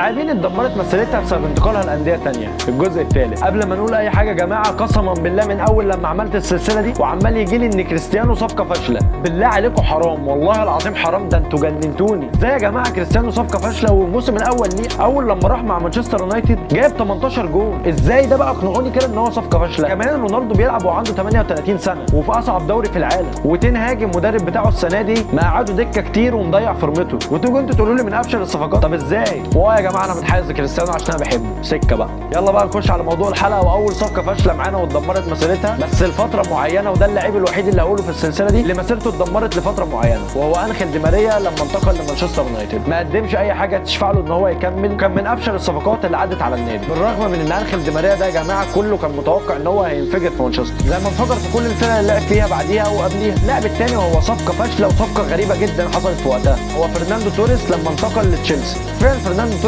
لاعبين اتدمرت مسيرتها بسبب انتقالها لانديه ثانية. الجزء الثالث. قبل ما نقول اي حاجة يا جماعة، قسما بالله من اول لما عملت السلسلة دي وعمال يجي لي ان كريستيانو صفقة فاشله، بالله عليكم حرام، والله العظيم حرام، ده انتوا جننتوني. ازاي يا جماعة كريستيانو صفقة فاشلة والموسم الاول ليه اول لما راح مع مانشستر يونايتد جايب 18 جول؟ ازاي ده بقى؟ اقنعوني كده ان هو صفقة فاشله. كمان رونالدو بيلعب وعنده 38 سنة وفي اصعب دوري في العالم، وتين هاج المدرب بتاعه السنة دي مقعده دكه كتير ومضيع فورمته، وتيجوا انتوا تقولوا لي من افشل الصفقات؟ طب ازاي؟ واه يا جماعة انا متحيز لكريستيانو عشان انا بحبه. سكة بقى، يلا بقى نخش على موضوع الحلقة. واول صفقة فاشلة معانا واتدمرت مسيرتها بس لفترة معينه، وده اللاعب الوحيد اللي هقوله في السلسلة دي اللي مسيرته اتدمرت لفترة معينه، وهو انخيل دي ماريا لما انتقل لمانشستر يونايتد. ما قدمش اي حاجة تشفع له ان هو يكمل، كان من افشل الصفقات اللي عدت على النادي، بالرغم من ان انخيل دي ماريا ده يا جماعة كله كان متوقع ان هو هينفجر في مانشستر زي ما انفجر في كل الفرق اللي لعب فيها بعديها وقبليها. اللاعب الثاني وهو صفقة فاشلة وصفقه غريبة جدا حصلت في وقتها، هو فرناندو توريس لما انتقل لتشيلسي. فعلا فرناندو